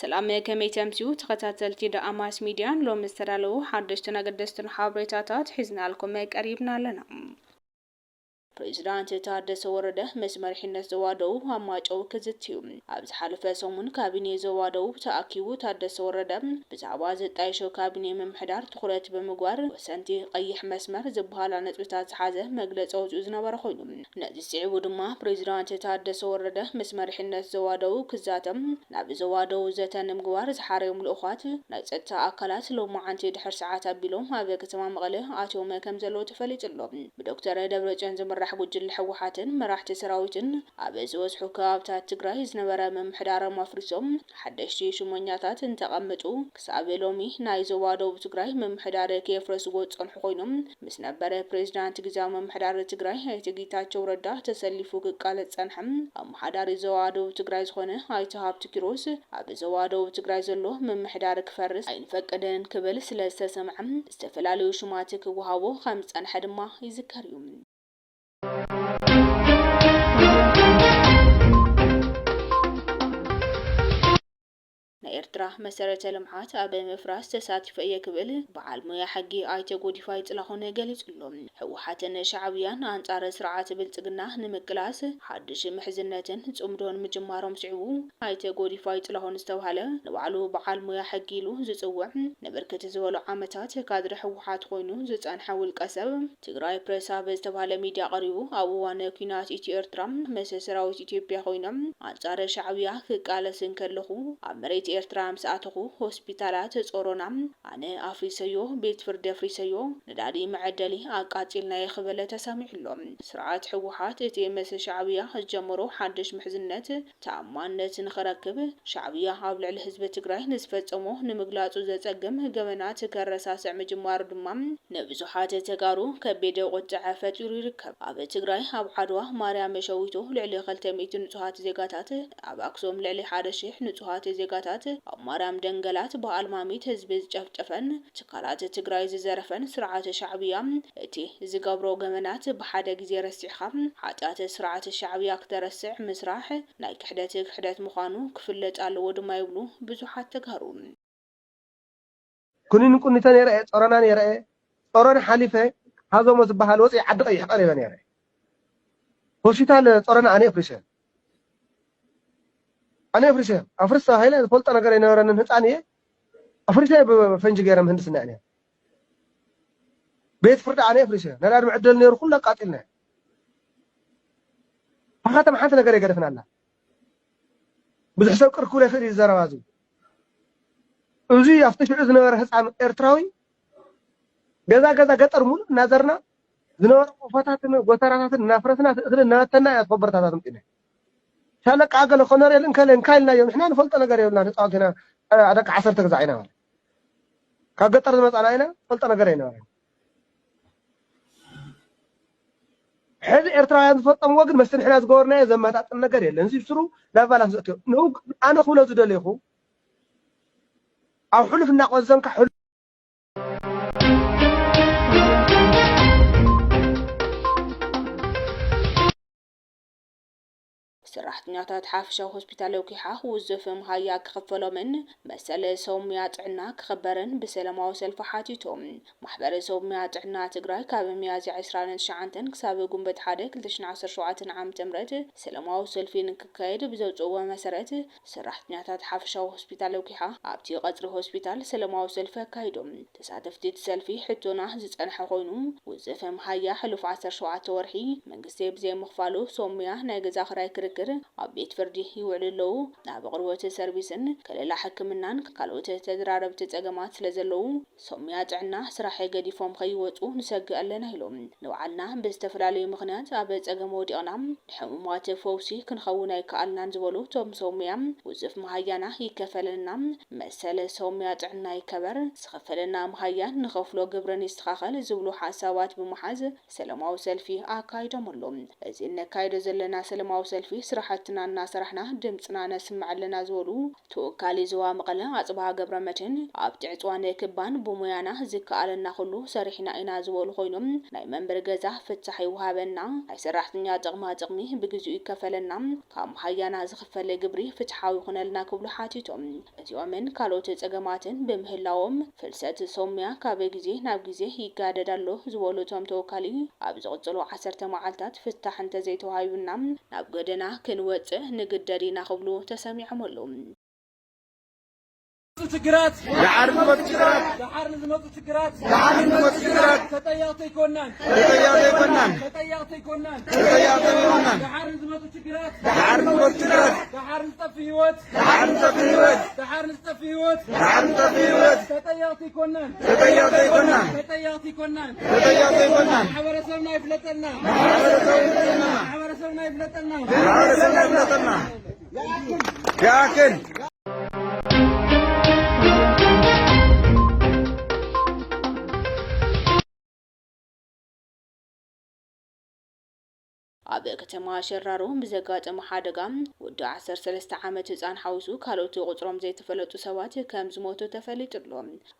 ሰላም፣ ከመይ ተምስዩ ተኸታተልቲ ደኣማስ ሚድያን? ሎሚ ዝተዳለዉ ሓደሽትን ኣገደስትን ሓበሬታታት ሒዝናልኩም ቀሪብና ኣለና። ፕሬዚዳንት ታደሰ ወረደ ምስ መሪሕነት ዞባ ደቡብ ኣብ ማጨው ክዝቲ እዩ። ኣብ ዝሓለፈ ሰሙን ካቢኔ ዞባ ደቡብ ተኣኪቡ፣ ታደሰ ወረደ ብዛዕባ ዝጣየሾ ካቢኔ ምምሕዳር ትኹረት ብምግባር፣ ወሰንቲ ቀይሕ መስመር ዝበሃላ ነጥብታት ዝሓዘ መግለጺ ኣውጺኡ ዝነበረ ኮይኑ፣ ነዚ ስዒቡ ድማ ፕሬዚዳንት ታደሰ ወረደ ምስ መሪሕነት ዞባ ደቡብ ክዛተም ናብ ዞባ ደቡብ ዘተ ንምግባር ዝሓረዮም ልኡኻት ናይ ጸጥታ ኣካላት ሎማዓንቲ ድሕሪ ሰዓት ኣቢሎም ኣብ ከተማ መቐለ ኣትዮም ከም ዘለዉ ተፈሊጡ ኣሎ። ብዶክተር ደብረጽዮን ዝምራሕ ጉጅለ ህወሓትን መራሕቲ ሰራዊትን ኣብ ዝበዝሑ ከባብታት ትግራይ ዝነበረ ምምሕዳሮም ኣፍሪሶም ሓደሽቲ ሽሞኛታት እንተቐምጡ፣ ክሳብ ሎሚ ናይ ዞባ ደቡብ ትግራይ ምምሕዳር ከየፍረስዎ ዝጸንሑ ኮይኖም፣ ምስ ነበረ ፕሬዚዳንት ግዝያዊ ምምሕዳር ትግራይ ኣይተ ጌታቸው ረዳ ተሰሊፉ ክቃለስ ዝጸንሐ ኣመሓዳሪ ዞባ ደቡብ ትግራይ ዝኾነ ኣይተ ሃብቱ ኪሮስ፣ ኣብ ዞባ ደቡብ ትግራይ ዘሎ ምምሕዳር ክፈርስ ኣይንፈቅድን ክብል ስለ ዝተሰምዐ፣ ዝተፈላለዩ ሽማት ክወሃቦ ከም ዝጸንሐ ድማ ይዝከር እዩ። ናይ ኤርትራ መሰረተ ልምዓት ኣብ ምፍራስ ተሳቲፈ እየ ክብል በዓል ሞያ ሕጊ ኣይተ ጎዲፋይ ጥላሁን ገሊጹ ኣሎ። ህወሓትን ሻዕብያን ኣንጻር ስርዓት ብልጽግና ንምቅላስ ሓድሽ ምሕዝነትን ጽምዶን ምጅማሮም ስዒቡ፣ ኣይተ ጎዲፋይ ጥላሁን ዝተባህለ ንባዕሉ በዓል ሞያ ሕጊ ኢሉ ዝጽውዕ ንብርክት ዝበሉ ዓመታት ካድረ ህወሓት ኮይኑ ዝጸንሐ ውልቀ ሰብ፣ ትግራይ ፕሬስ ኣብ ዝተባህለ ሚድያ ቀሪቡ፣ ኣብ እዋን ኲናት ኢትዮ ኤርትራ ምስ ሰራዊት ኢትዮጵያ ኮይኖም ኣንጻር ሻዕብያ ክቃለስ እንከለኹ፣ ኣብ መሬት ኤርትራ ምስ ኣተኹ፣ ሆስፒታላት ጾሮና ኣነ ኣፍሪሰዮ፣ ቤት ፍርዲ ኣፍሪሰዮ፣ ነዳዲ መዐደሊ ኣቃጺልናዮ ክብል ተሰሚዑ ኣሎ። ስርዓት ህወሓት እቲ ምስ ሻዕብያ ዝጀመሮ ሓድሽ ምሕዝነት ተኣማንነት ንኽረክብ፣ ሻዕብያ ኣብ ልዕሊ ህዝቢ ትግራይ ንዝፈጸሞ ንምግላጹ ዘጸግም ገበናት ከረሳስዕ ምጅማሩ ድማ ንብዙሓት ተጋሩ ከቢድ ቁጥዐ ፈጢሩ ይርከብ። ኣብ ትግራይ፣ ኣብ ዓድዋ፣ ማርያም ሸዊቱ ልዕሊ ክልተ ሚእቲ ንጹሃት ዜጋታት፣ ኣብ ኣክሱም ልዕሊ ሓደ ሺሕ ንጹሃት ዜጋታት፣ ኣብ ማርያም ደንገላት ብኣልማሚት ህዝቢ ዝጨፍጨፈን ትካላት ትግራይ ዝዘረፈን ስርዓት ሻዕብያ፣ እቲ ዝገብሮ ገበናት ብሓደ ግዜ ረሲዕኻ፣ ሓጢኣት ስርዓት ሻዕብያ ክተረስዕ ምስራሕ ናይ ክሕደት ክሕደት ምዃኑ ክፍለጥ ኣለዎ ድማ ይብሉ ብዙሓት ተጋሩ። ኩኒን ቁኒተ ነይረ እየ፣ ጾሮና ነይረ እየ። ጾሮና ሓሊፈ፣ ሃዞሞ ዝበሃል ወፂኢ ዓዲ ቀይሕ ቀሪበ ነይረ። ሆስፒታል ጾሮና ኣነ ኣፍሪሰ። ኣነ ኣፍሪሰ። ኣፍርስ ተባሂለ ዝፈልጦ ነገር ኣይነበረንን፣ ህፃን እየ። ኣፍሪሰ ብፈንጂ ገይረ ምህንድስና እየ ነይረ። ቤት ፍርዲ ኣነ ኣፍሪሰ። ነዳዲ መዕደሊ ነይሩ፣ ኩሉ ኣቃፂልና። ካብ ከተማ ሓንቲ ነገር ኣይገደፍናላ። ብዙሕ ሰብ ቅር ክብሎ ይኽእል እዩ ዘረባ እዚ። እዚ ኣብቲ ሽዑ ዝነበረ ህፃን ኤርትራዊ ገዛ ገዛ ገጠር ሙሉእ እናዘርና ዝነበረ ቆፎታትን ጎተራታትን እናፍረስና እኽሊ እናበተና ኢና፣ ኮበርታታት ኣምፂና። ሻለቃ ኣገለ ኮነሬል እንከለ እንካ ኢልናዮ፣ ንሕና ንፈልጦ ነገር የብልና፣ ህፃውንቲ ኢና፣ እ፣ ደቂ ዓሰርተ ግዛዕ ኢና ማለት። ካብ ገጠር ዝመፃና ኢና፣ ንፈልጦ ነገር ኣይነበረን። ሕዚ ኤርትራውያን ዝፈጸምዎ ግን፣ መስቲ ንሕና ዝገበርናዮ ዘመጣጥን ነገር የለን። እዚ ብስሩ ናብ ቫላንስ ዘእትዮ። ንኡ ኣነ ክብሎ ዝደለኹ፣ ኣብ ሕሉፍ እናቆዘምካ ሕሉፍ ሰራሕተኛታት ሓፈሻዊ ሆስፒታል ለውኪሓ ውዙፍ መሃያ ክኽፈሎምን መሰል ሰብ ሞያ ጥዕና ክኽበርን ብሰላማዊ ሰልፊ ሓቲቶም። ማሕበር ሰብ ሞያ ጥዕና ትግራይ ካብ ሚያዝያ ዕስራን ትሽዓተን ክሳብ ጉንበት ሓደ ክልተ ሽሕን ዓሰርተ ሸውዓተን ዓመተ ምህረት ሰላማዊ ሰልፊ ንክካየድ ብዘውፅእዎ መሰረት፣ ሰራሕተኛታት ሓፈሻዊ ሆስፒታል ለውኪሓ ኣብቲ ቀፅሪ ሆስፒታል ሰላማዊ ሰልፊ ኣካይዶም። ተሳተፍቲ እቲ ሰልፊ ሕቶና ዝፀንሐ ኮይኑ፣ ውዝፍ መሃያ ሕሉፍ ዓሰርተ ሸውዓተ ወርሒ መንግስቲ ብዘይምኽፋሉ ሰብ ሞያ ናይ ገዛ ክራይ ክርክር ኣብ ቤት ፍርዲ ይውዕሉ ኣለዉ። ኣብ ኣቕርቦት ሰርቪስን ከለላ ሕክምናን ካልኦት ተደራረብቲ ፀገማት ስለ ዘለዉ፣ ሰብ ሞያ ጥዕና ስራሕ ገዲፎም ከይወፁ ንሰግእ ኣለና ኢሎም። ንባዕልና ብዝተፈላለዩ ምኽንያት ኣብ ፀገም ወዲቕና፣ ንሕሙማት ፈውሲ ክንኸውን ኣይከኣልናን ዝበሉ እቶም ሰብ ሞያ፣ ውዝፍ መሃያና ይከፈለና፣ መሰል ሰብ ሞያ ጥዕና ይከበር፣ ዝኸፈለና መሃያ ንኸፍሎ ግብርን ይስተኻኸል ዝብሉ ሓሳባት ብምሓዝ ሰላማዊ ሰልፊ ኣካይዶም ኣለዉ። እዚ እነካይዶ ዘለና ሰላማዊ ሰልፊ ስራሕትና እናሰራሕና ድምፅና ነስምዕ ኣለና ዝበሉ ተወካሊ ዞባ መቐለ ኣፅብሃ ገብረመድህን፣ ኣብቲ ዕፅዋን ክባን ብሞያና ዝከኣለና ኩሉ ሰሪሕና ኢና ዝበሉ ኮይኖም፣ ናይ መንበሪ ገዛ ፍታሕ ይወሃበና፣ ናይ ሰራሕተኛ ጥቕማ ጥቕሚ ብግዚኡ ይከፈለና፣ ካብ መሃያና ዝኽፈል ግብሪ ፍትሓዊ ይኹነልና ክብሉ ሓቲቶም። እዚኦምን ካልኦት ጸገማትን ብምህላዎም፣ ፍልሰት ሶምያ ካብ ግዜ ናብ ግዜ ይጋደድ ኣሎ ዝበሉ እቶም ተወካሊ፣ ኣብ ዝቕጽሉ ዓሰርተ መዓልታት ፍታሕ እንተዘይተዋሂቡና፣ ናብ ጎደና ክንወጽእ ንግደድ ኢና ክብሉ ተሰሚዖም ኣለዉ። ችግራት፣ ደሓር ንዝመፁ ችግራት፣ ደሓር ንዝመፁ ችግራት፣ ደሓር ንዝመፁ ችግራት፣ ተጠያቕቲ ኣይኮናን፣ ተጠያቕቲ ኣይኮናን፣ ተጠያቕቲ ኣይኮናን፣ ተጠያቕቲ ኣይኮናን። ደሓር ንዝመፁ ችግራት፣ ደሓር ንዝመፁ ችግራት፣ ደሓር ንዝጠፍእ ህይወት፣ ደሓር ንዝጠፍእ ህይወት፣ ደሓር ንዝጠፍእ ህይወት፣ ደሓር ንዝጠፍእ ህይወት፣ ተጠያቕቲ ኣይኮናን፣ ተጠያቕቲ ኣይኮናን፣ ተጠያቕቲ ኣይኮናን፣ ተጠያቕቲ ኣይኮናን። ማሕበረሰብና ይፍለጠልና፣ ማሕበረሰብና ይፍለጠልና፣ ማሕበረሰብና ይፍለጠልና። ማሕበረሰብና ይፍለጠልና። ይኣክል። ኣብ ከተማ ሸራሮ ብዘጋጠመ ሓደጋ ወዲ ዓሰርተ ሰለስተ ዓመት ህፃን ሓዊሱ ካልኦት ቁፅሮም ዘይተፈለጡ ሰባት ከም ዝሞቱ ተፈሊጡ ኣሎ።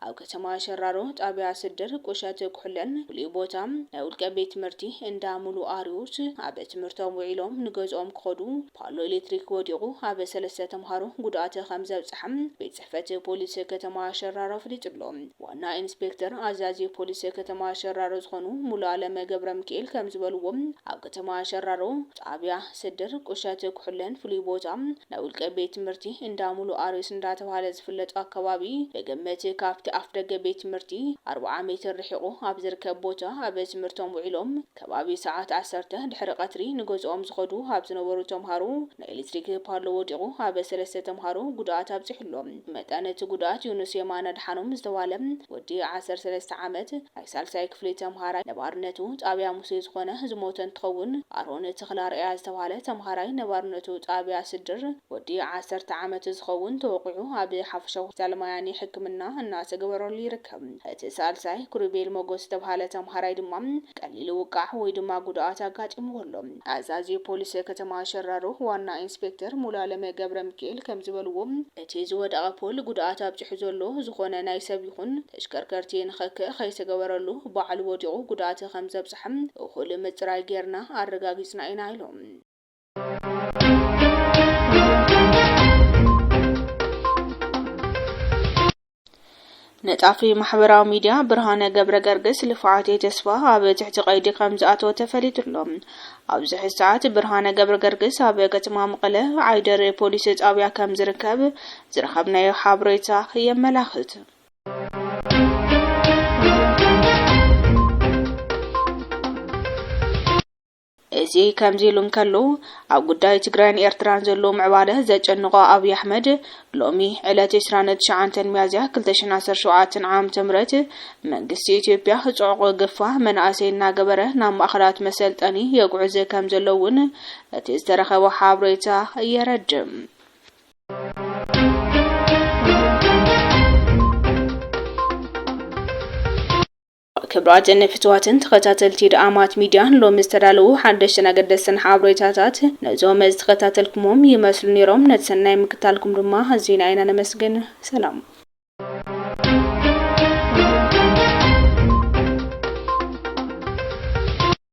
ኣብ ከተማ ሸራሮ ጣብያ ስድር ቁሸት ኩሕለን ፍሉይ ቦታ ናይ ውልቀ ቤት ትምህርቲ እንዳ ሙሉ ኣርዮስ ኣብ ትምህርቶም ውዒሎም ንገዝኦም ክኸዱ ፓሎ ኤሌክትሪክ ወዲቑ ኣብ ሰለስተ ተምሃሮ ጉድኣት ከም ዘብፅሐ ቤት ጽሕፈት ፖሊስ ከተማ ሸራሮ ኣፍሊጡ ኣሎ። ዋና ኢንስፔክተር ኣዛዚ ፖሊስ ከተማ ሸራሮ ዝኾኑ ሙሉ ኣለም ገብረ ሚካኤል ከም ዝበልዎም፣ ኣብ ከተማ ሸራሮ ጣብያ ስድር ቁሸት ኩሕለን ፍሉይ ቦታ ናይ ውልቀ ቤት ትምህርቲ እንዳ ሙሉ ኣርዮስ እንዳተባሃለ ዝፍለጥ ኣከባቢ ብግምት ካብቲ ኣፍ ደገ ቤት ትምህርቲ ኣርብዓ ሜትር ርሒቑ ኣብ ዝርከብ ቦታ ኣብ ትምህርቶም ውዒሎም ከባቢ ሰዓት ዓሰርተ ድሕሪ ቀትሪ ንገዝኦም ዝኸዱ ኣብ ዝነበሩ ተምሃሮ ናይ ኤሌክትሪክ ፓሎ ወዲቑ ኣብ ሰለስተ ተምሃሮ ጉድኣት ኣብፂሑ ኣሎ። መጠን እቲ ጉድኣት ዮኑስ የማነ ኣድሓኖም ዝተባህለ ወዲ ዓሰርተ ሰለስተ ዓመት ናይ ሳልሳይ ክፍሊ ተምሃራይ ነባርነቱ ጣብያ ሙሴ ዝኾነ ዝሞተ እንትኸውን፣ ኣሮን ተኽለኣርኣያ ዝተባህለ ተምሃራይ ነባርነቱ ጣብያ ስድር ወዲ ዓሰርተ ዓመት ዝኸውን ተወቒዑ ኣብ ሓፈሻዊ ሆስፒታል ማያኒ ሕክምና እናተገበረሉ ይርከብ። እቲ ሳልሳይ ክሩቤል ሞጎስ ዝተባህለ ተምሃራይ ድማ ቀሊል ውቃዕ ወይ ድማ ጉድኣት ኣጋጢምዎ ኣሎ። ኣዛዚ ፖሊስ ከተማ ሸራሮ ዋና ኢንስፔክተር ሙሉኣለም ገብረ ሚካኤል ከም ዝበልዎ፣ እቲ ዝወደቐ ፖል ጉድኣት ኣብፂሑ ዘሎ ዝኾነ ናይ ሰብ ይኹን ተሽከርከርቲ ንኽክእ ከይተገበረሉ ባዕሉ ወዲቑ ጉድኣት ከም ዘብፅሐ እኹል ምፅራይ ጌርና ኣረጋጊፅና ኢና ኢሎም። ነጣፊ ማሕበራዊ ሚድያ ብርሃነ ገብረ ገርግስ ልፍዓተይ ተስፋ ኣብ ትሕቲ ቀይዲ ከም ዝኣተወ ተፈሊጡ ኣሎ። ኣብዚ ሕዚ ሰዓት ብርሃነ ገብረ ገርግስ ኣብ ከተማ መቐለ ዓይደር ፖሊስ ጣብያ ከም ዝርከብ ዝረኸብናዮ ሓበሬታ የመላኽት። እዚ ከምዚ ኢሉ እንከሎ፣ ኣብ ጉዳይ ትግራይን ኤርትራን ዘሎ ምዕባለ ዘጨንቖ ኣብይ ኣሕመድ፣ ሎሚ ዕለት ዕስራን ትሽዓተን ሚያዝያ ክልተ ሽሕን ዓሰርተ ሸውዓተን ዓመተ ምህረት፣ መንግስቲ ኢትዮጵያ ጽዑቕ ግፋ መናእሰይ እናገበረ ናብ ማእኸላት መሰልጠኒ የጉዕዝ ከም ዘሎ እውን እቲ ዝተረኸበ ሓበሬታ የረድእ። ክቡራትን ፍትዋትን ተኸታተልቲ ደኣማት ሚድያ፣ ሎሚ ዝተዳለዉ ሓደሽትን ኣገደስትን ሓበሬታታት ነዞም ዝተኸታተልኩሞም ይመስሉ ነይሮም። ነቲ ሰናይ ምክታልኩም ድማ ኣዚና ኢና ነመስግን። ሰላም።